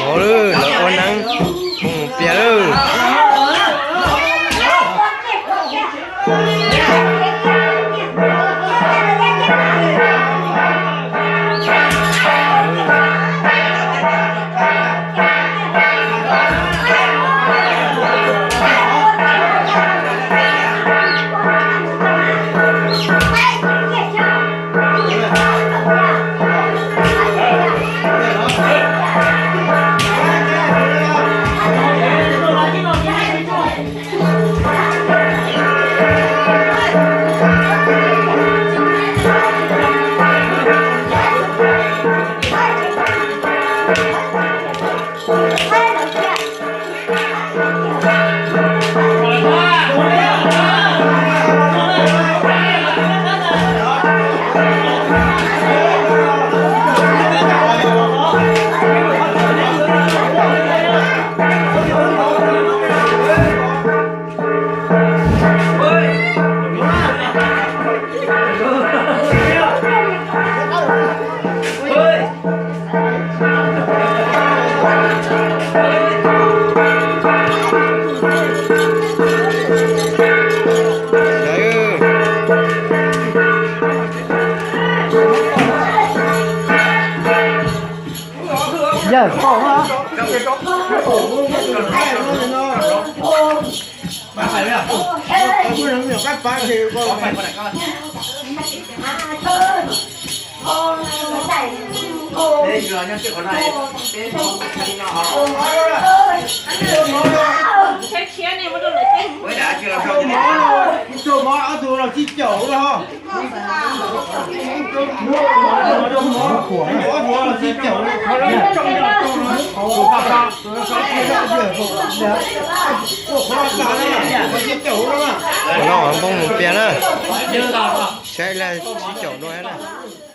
Hov lawm, lawv ua neeb, poob mus pias lawm. Yawg, Tus no poob mus pias na. Saib lawv sib caum dua thiab na.